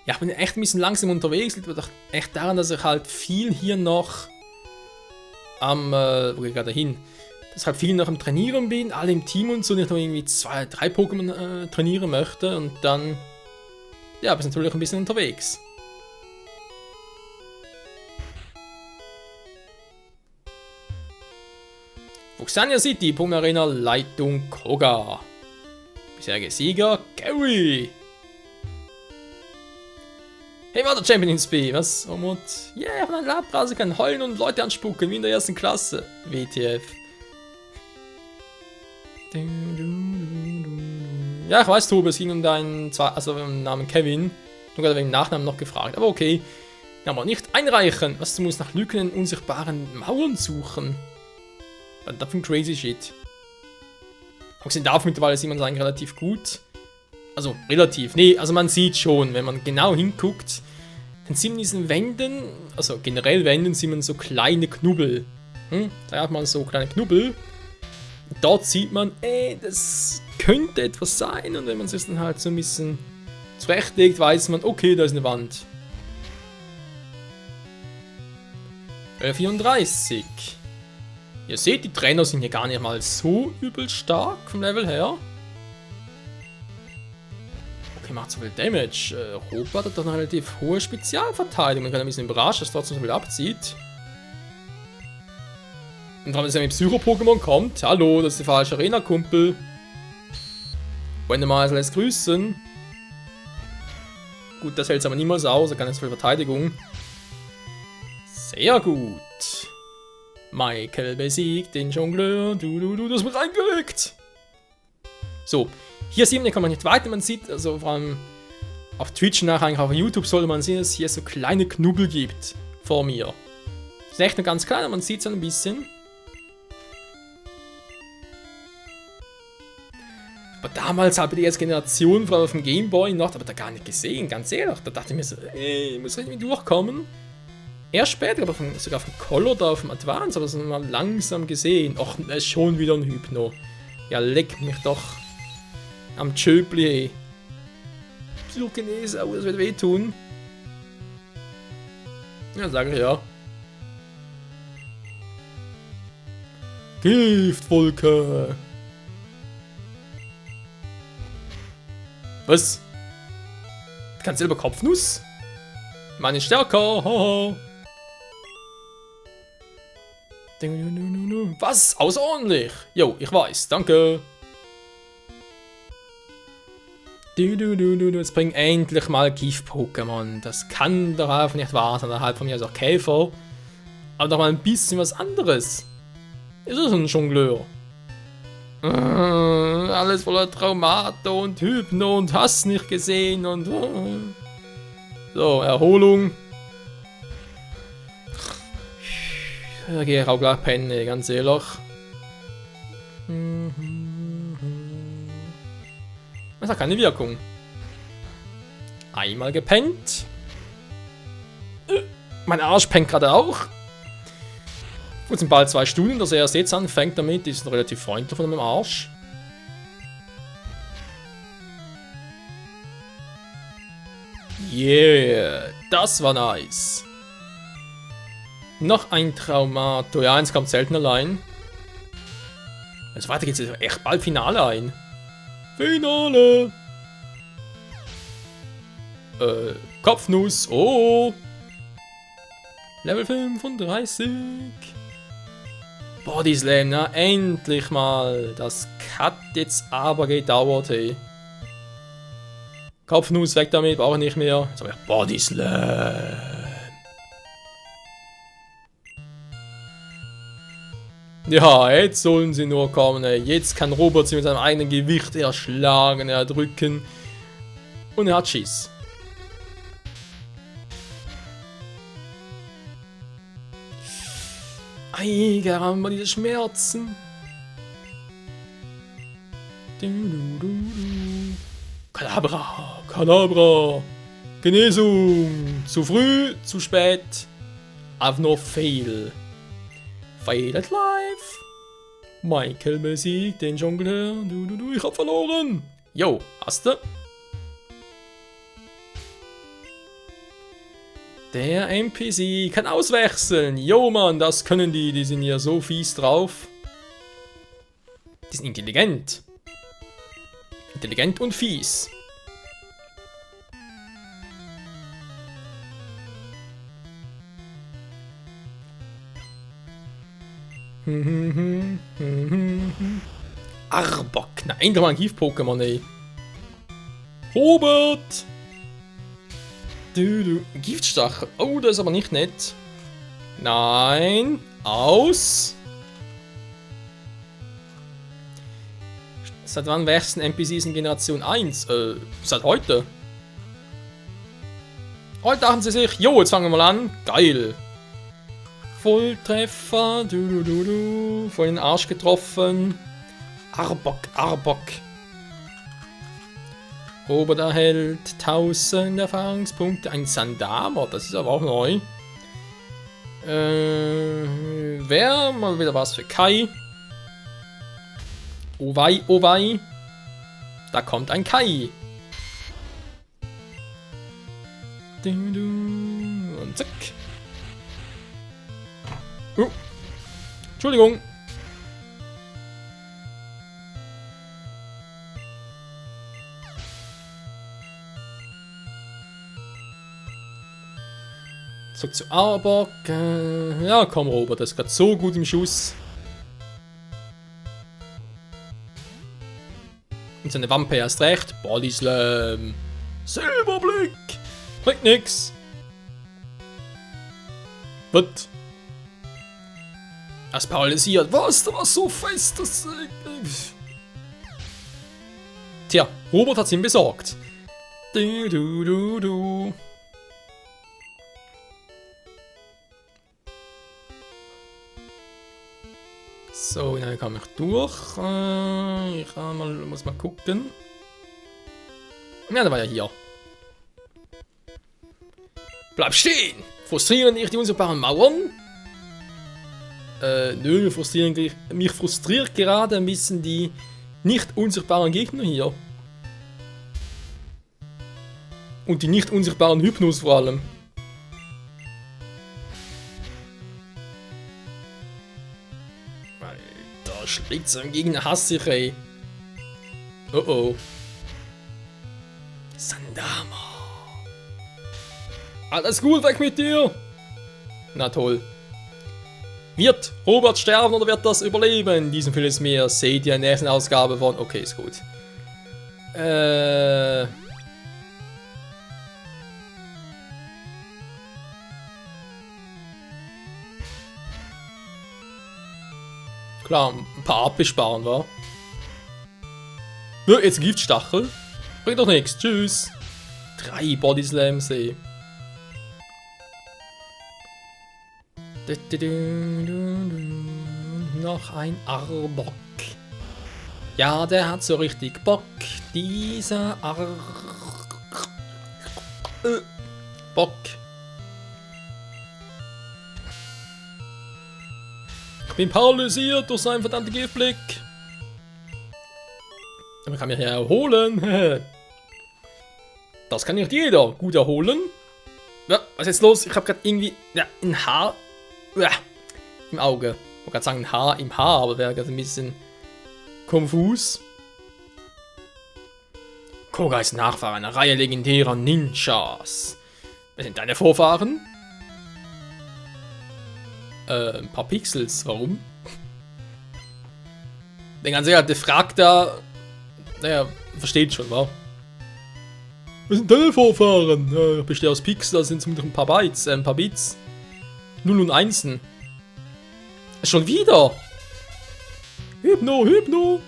Ja, ich bin echt ein bisschen langsam unterwegs. Liegt aber doch echt daran, dass ich halt viel hier noch wo gehe ich gerade hin? Dass ich halt viel noch am Trainieren bin, alle im Team und so, und ich noch irgendwie 2, 3 Pokémon trainieren möchte und dann, ja, bin ich natürlich ein bisschen unterwegs. Fuxania City, Pokémon Arena, Leitung Koga. Bisheriger Sieger, Gary. Hey, war der Champion ins B, was? Omot? Yeah, von einer Labbrase kann heulen und Leute anspucken, wie in der ersten Klasse. WTF. Ja, ich weiß, Tobi, es ging um deinen, also um den Namen Kevin. Du hast wegen dem Nachnamen noch gefragt, aber okay. Ja, aber nicht einreichen. Was, du musst nach Lücken in unsichtbaren Mauern suchen. Was ist das für ein crazy Shit? Abgesehen davon mittlerweile sieht man es eigentlich relativ gut. Also, relativ. Nee, also man sieht schon, wenn man genau hinguckt, dann sieht man diesen Wänden, also generell Wänden, sieht man so kleine Knubbel. Da hat man so kleine Knubbel. Und dort sieht man, das könnte etwas sein. Und wenn man sich dann halt so ein bisschen zurechtlegt, weiß man, okay, da ist eine Wand. 34. Ihr seht, die Trainer sind hier gar nicht mal so übel stark vom Level her. Okay, macht so viel Damage. Robert hat doch eine relativ hohe Spezialverteidigung. Man kann ein bisschen überrascht, dass er trotzdem so viel abzieht. Und wenn es ja mit Psycho-Pokémon kommt, hallo, das ist der falsche Arena-Kumpel. Wenn mal lässt grüßen. Gut, das hält es aber niemals aus, er kann jetzt viel Verteidigung. Sehr gut. Michael besiegt den Jongleur. Du hast mich reingelegt. So, hier sieht man, hier kann man nicht weiter. Man sieht, also vor allem auf Twitch und nachher eigentlich auch auf YouTube sollte man sehen, dass es hier so kleine Knubbel gibt vor mir. Das ist echt nur ganz klein, aber man sieht es ein bisschen. Aber damals habe ich die erste Generation, vor allem auf dem Gameboy noch, aber da gar nicht gesehen, ganz ehrlich. Da dachte ich mir so, ich muss irgendwie durchkommen. Erst später, aber sogar auf dem Color oder auf dem Advance, aber das mal langsam gesehen. Och, das ist schon wieder ein Hypno. Ja, leck mich doch am Tschöpli, ey. Psychokinese, oh, das wird wehtun. Ja, sage ich ja. Giftwolke. Was? Du kannst selber Kopfnuss? Meine stärker, haha. Was? Außerordentlich! Jo, ich weiß, danke! Jetzt bring endlich mal Gift-Pokémon. Das kann darauf nicht wahr sein. Halb von mir ist auch Käfer. Aber doch mal ein bisschen was anderes. Ist das ein Jongleur? Alles voller Traumata und Hypno und hast nicht gesehen und. So, Erholung. Da gehe ich auch gleich pennen, ganz ehrlich. Das hat keine Wirkung. Einmal gepennt. Mein Arsch pennt gerade auch. Gut, sind bald 2 Stunden, dass er erst jetzt anfängt damit. Die ist relativ freundlich von meinem Arsch. Yeah, das war nice. Noch ein Traumato. Ja, eins kommt selten allein. Also weiter geht's jetzt echt bald Finale ein. Finale! Kopfnuss. Oh! Level 35. Body Slam, na endlich mal. Das hat jetzt aber gedauert, hey. Kopfnuss weg damit, brauche ich nicht mehr. Jetzt habe ich Body Slam. Ja, jetzt sollen sie nur kommen, ey. Jetzt kann Robert sie mit seinem eigenen Gewicht erschlagen, erdrücken. Und er hat Schiss. Ei, Garamba, diese Schmerzen. Kadabra, Kadabra. Genesung. Zu früh, zu spät. I've no fail. Fail at life. Michael besiegt den Jongleur. Ich hab verloren. Jo, hast du? Der NPC kann auswechseln. Jo, Mann, das können die. Die sind ja so fies drauf. Die sind intelligent. Intelligent und fies. Arbok. Na, endlich mal ein Gift-Pokémon, ey. Robert! Du. Giftstachel. Oh, das ist aber nicht nett. Nein. Aus. Seit wann wechseln NPCs in Generation 1? Seit heute. Heute dachten sie sich, jo, jetzt fangen wir mal an. Geil. Volltreffer. Du. Voll in den Arsch getroffen. Arbok. Robert erhält 1000 Erfahrungspunkte. Ein Sandama, das ist aber auch neu. Wer? Mal wieder was für Kai. Oh wei. Da kommt ein Kai. Und zack. Entschuldigung. So zu Arbok. Ja, komm, Robert, das ist gerade so gut im Schuss. Und seine Wampe erst recht. Body Slam. Silberblick. Bringt nix. Was? Das paralysiert. Was? Der war so fest, dass... Tja, Robert hat's ihm besorgt. Du. So, dann komme ich durch. Muss mal gucken. Ja, der war ja hier. Bleib stehen! Frustrieren dich die unsichtbaren Mauern? Nö, mich frustriert gerade ein bisschen die nicht unsichtbaren Gegner hier. Und die nicht unsichtbaren Hypnos vor allem. Alter, schlägt so ein Gegner hassig, ey. Oh. Sandama. Alles gut, weg mit dir! Na toll. Wird Robert sterben oder wird das überleben? Diesen vieles mehr seht ihr in der nächsten Ausgabe von... Okay, ist gut. Klar, ein paar abbesparen, wa? Ja, jetzt Giftstachel. Bringt doch nichts. Tschüss. 3 Body Slams, ey. Noch ein Arbok. Ja, der hat so richtig Bock. Dieser Bock. Ich bin paralysiert durch seinen verdammten Giftblick. Aber ich kann mich ja erholen. Das kann nicht jeder gut erholen. Ja, was ist jetzt los? Ich habe gerade irgendwie ein Haar im Auge. Ich wollte gerade sagen, ein Haar im Haar, aber wäre gerade ein bisschen konfus. Koga ist Nachfahre einer Reihe legendärer Ninjas. Wer sind deine Vorfahren? Ein paar Pixels, warum? Der ganze alte Frag da, naja, versteht schon, wa? Was sind deine Vorfahren? Ich bestehe aus Pixel, das sind zumindest ein paar Bytes, ein paar Bits. 0 und 1. Schon wieder! Hypno!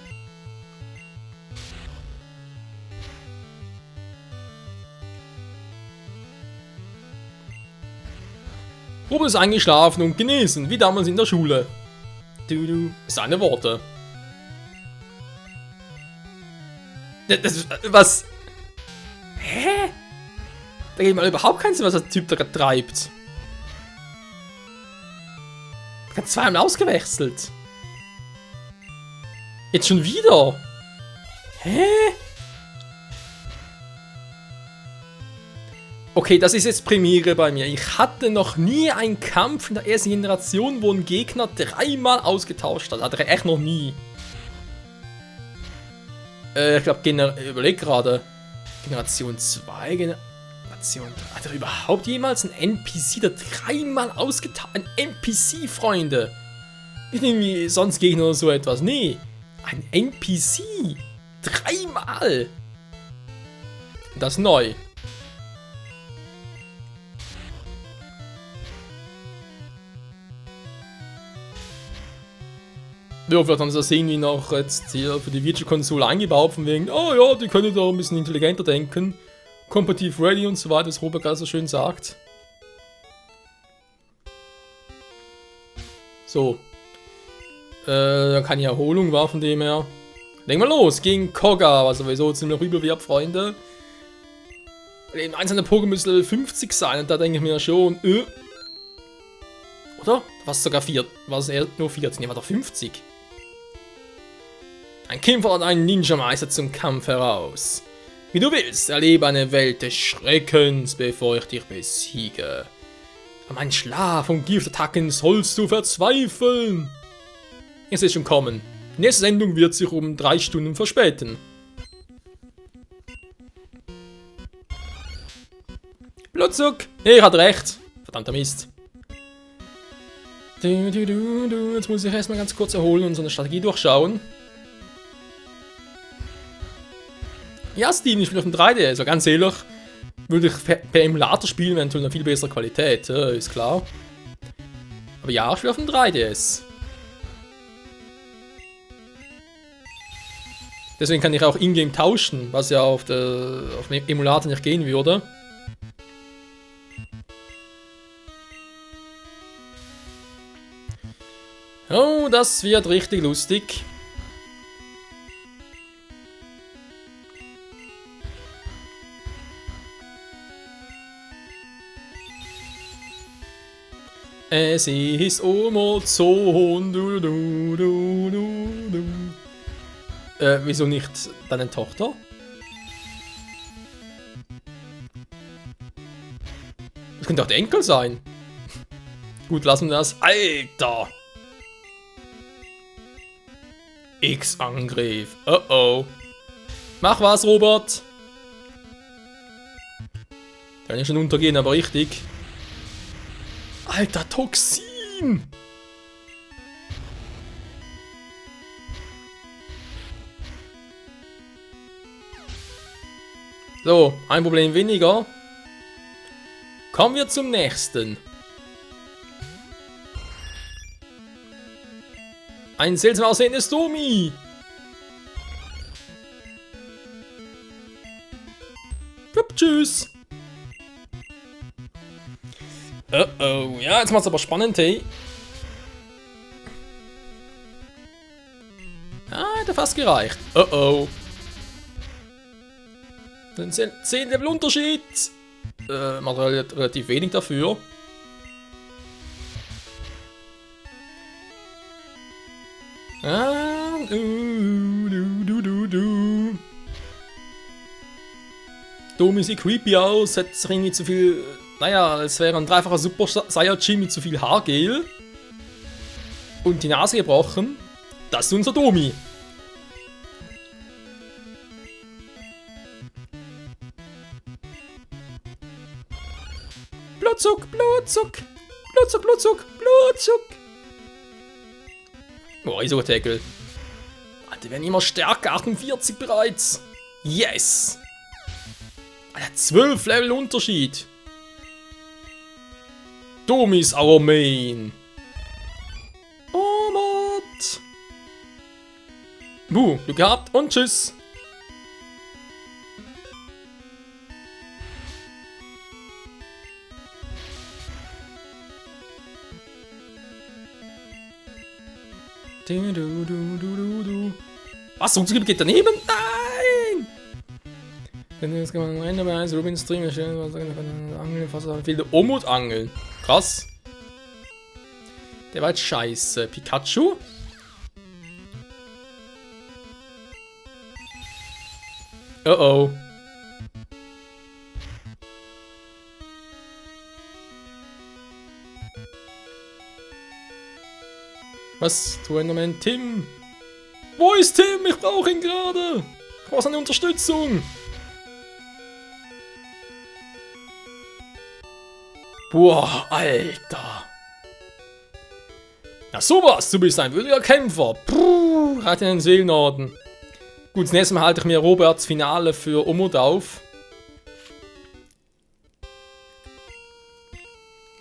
Robert ist eingeschlafen und genesen, wie damals in der Schule. Seine Worte. Was? Hä? Da geht mal überhaupt keinen Sinn, was der Typ da gerade treibt. Er hat zweimal ausgewechselt. Jetzt schon wieder? Hä? Okay, das ist jetzt Premiere bei mir. Ich hatte noch nie einen Kampf in der ersten Generation, wo ein Gegner 3-mal ausgetauscht hat. Hatte ich echt noch nie. Ich glaube, überleg gerade. Generation 2, Generation 3. Hat er überhaupt jemals einen NPC, der 3-mal ausgetauscht hat? Ein NPC, Freunde. Nicht irgendwie sonst Gegner oder so etwas. Nee. Ein NPC. 3-mal. Das ist neu. Ja, wird dann so sehen, wie noch jetzt hier für die Virtual-Konsole eingebaut, von wegen, oh ja, die können da ein bisschen intelligenter denken. Competitive Ready und so weiter, was Robert gerade so schön sagt. So. Dann keine Erholung war von dem her. Legen wir los gegen Koga, was sowieso ziemlich übel wird, Freunde. Ein einzelner Pokémon müsste Level 50 sein und da denke ich mir schon, oder? Was sogar 4, was er nur 14, er war doch 50. Ein Kämpfer und ein Ninja-Meister zum Kampf heraus. Wie du willst, erlebe eine Welt des Schreckens, bevor ich dich besiege. An meinen Schlaf und Giftattacken sollst du verzweifeln. Ich sehe schon kommen. Die nächste Sendung wird sich um 3 Stunden verspäten. Blutzuck! Ich hatte recht. Verdammter Mist. Jetzt muss ich erstmal ganz kurz erholen und so eine Strategie durchschauen. Ja, Steam, ich spiele auf dem 3D, also ganz ehrlich, würde ich per Emulator spielen, eventuell eine viel bessere Qualität, ist klar. Aber ja, ich spiele auf dem 3DS. Deswegen kann ich auch in-game tauschen, was ja auf dem Emulator nicht gehen würde. Oh, das wird richtig lustig. Es ist Amazon. Wieso nicht deine Tochter? Das könnte auch der Enkel sein. Gut, lassen wir das. Alter! X-Angriff. Oh oh. Mach was, Robert. Kann ja schon untergehen, aber richtig. Alter, Toxin! So, ein Problem weniger. Kommen wir zum nächsten. Ein seltsam aussehendes Domi. Tschüss. Oh oh, ja, jetzt macht's aber spannend, hey. Ah, hat fast gereicht. Oh oh. Dann 10 Level Unterschied. Macht relativ wenig dafür. Ah, Domi sieht creepy aus, hat sich irgendwie zu viel. Naja, es wäre ein dreifacher Super Saiyajin mit zu viel Haargel. Und die Nase gebrochen. Das ist unser Domi. Blutzuck, Blutzuck, Blutzuck, Blutzuck, Blutzuck. Oh, Iso-Tackle. Die werden immer stärker, 48 bereits. Yes. Alter, 12 Level Unterschied. Domi ist our main. Oh, Mott. Glück gehabt und tschüss. Was? So geht daneben? Nein! Jetzt kann man rein dabei, Rubin Stream erstellen, Angeln, fast viele Omut angeln. Krass. Der war jetzt scheiße. Pikachu? Oh oh. Was? Tournament Tim? Wo ist Tim? Ich brauche ihn gerade. Ich brauche seine Unterstützung. Boah, Alter. Na sowas, du bist ein würdiger Kämpfer. Puh, hat einen Seelenorden. Gut, das nächste Mal halte ich mir Roberts Finale für Omod auf.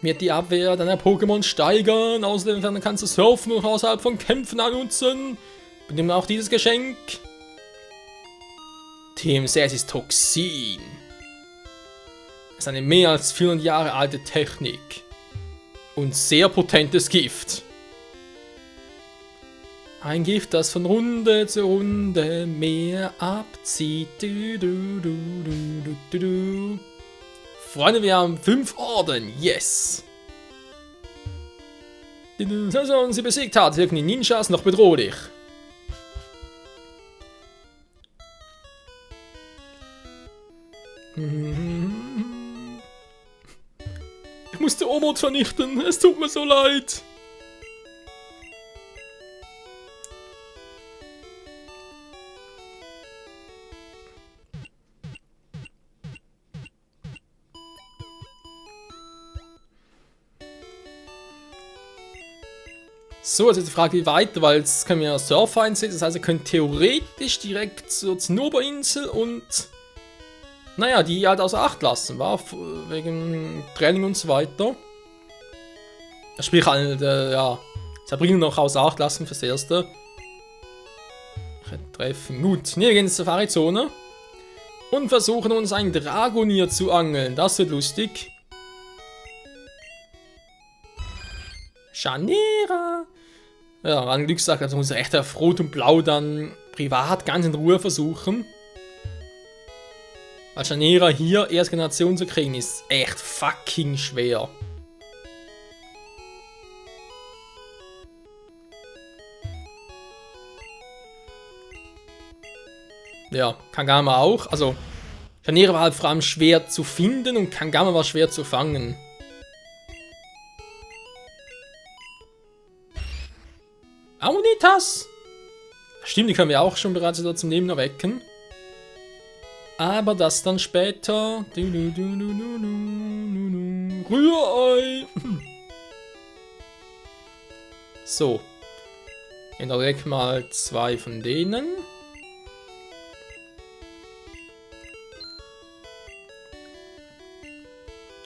Wird die Abwehr deiner Pokémon steigern. Außerdem kannst du Surfen und außerhalb von Kämpfen nutzen. Benimm auch dieses Geschenk. Team ist Toxin. Das ist eine mehr als 400 Jahre alte Technik. Und sehr potentes Gift. Ein Gift, das von Runde zu Runde mehr abzieht. Freunde, wir haben 5 Orden. Yes! Als man sie besiegt hat, wirken die Ninjas noch bedrohlich. Ich musste Omod vernichten. Es tut mir so leid. So, jetzt ist die Frage, wie weiter, weil jetzt können wir Surfer einsetzen, das heißt, wir können theoretisch direkt zur Zinnoberinsel und, naja, die halt außer Acht lassen, war wegen Training und so weiter. Sprich halt, ja, Sabrina noch außer Acht lassen fürs Erste. Treffen, gut, ne, wir gehen in die Safari-Zone und versuchen uns einen Dragonier zu angeln, das wird lustig. Scharniere! Ja, an Glückssache, also muss er echt auf Rot und Blau dann privat ganz in Ruhe versuchen. Weil Scharniere hier erste Generation zu kriegen ist echt fucking schwer. Ja, Kangama auch. Also, Scharniere war halt vor allem schwer zu finden und Kangama war schwer zu fangen. Ammonitas! Stimmt, die können wir auch schon bereits wieder zum Leben erwecken. Aber das dann später. Rührei! So. Ich direkt mal 2 von denen.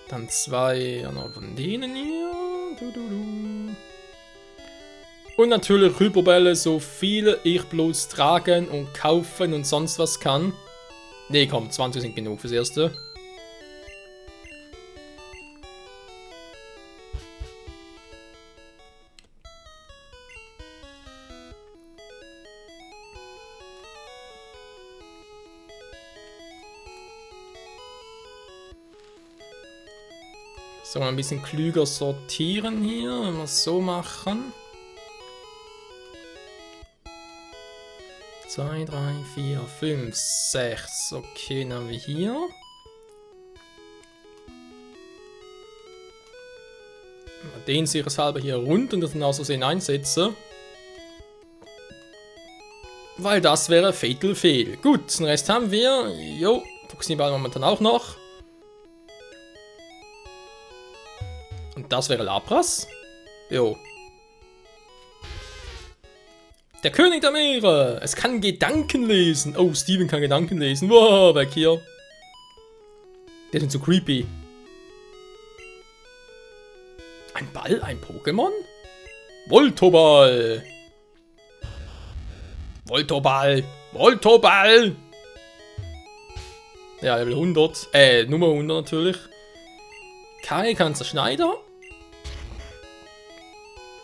Dann 2 von denen hier. Und natürlich Hyperbälle, so viele ich bloß tragen und kaufen und sonst was kann. Ne, komm, 20 sind genug fürs Erste. So, ein bisschen klüger sortieren hier, wenn wir es so machen. 2, 3, 4, 5, 6. Okay, dann haben wir hier. Den sicherheitshalber hier runter und das dann aus Versehen einsetze. Weil das wäre Fatal Fail. Gut, den Rest haben wir. Jo, Toxinball momentan auch noch. Und das wäre Lapras. Jo. Der König der Meere! Es kann Gedanken lesen! Oh, Steven kann Gedanken lesen. Wow, weg hier. Der sind so creepy. Ein Ball? Ein Pokémon? Voltoball! Voltoball! Voltoball! Ja, Level 100. Nummer 100 natürlich. Kai kann Zerschneider.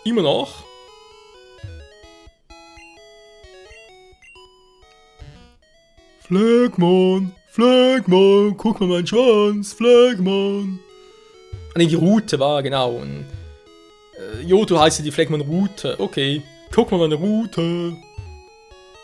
Immer noch. Flagmon, Flagmon, guck mal meinen Schwanz, Flagmon. Ne, die Route war, genau. Und, Johto heißt ja die Flagmon-Route. Okay, guck mal meine Route.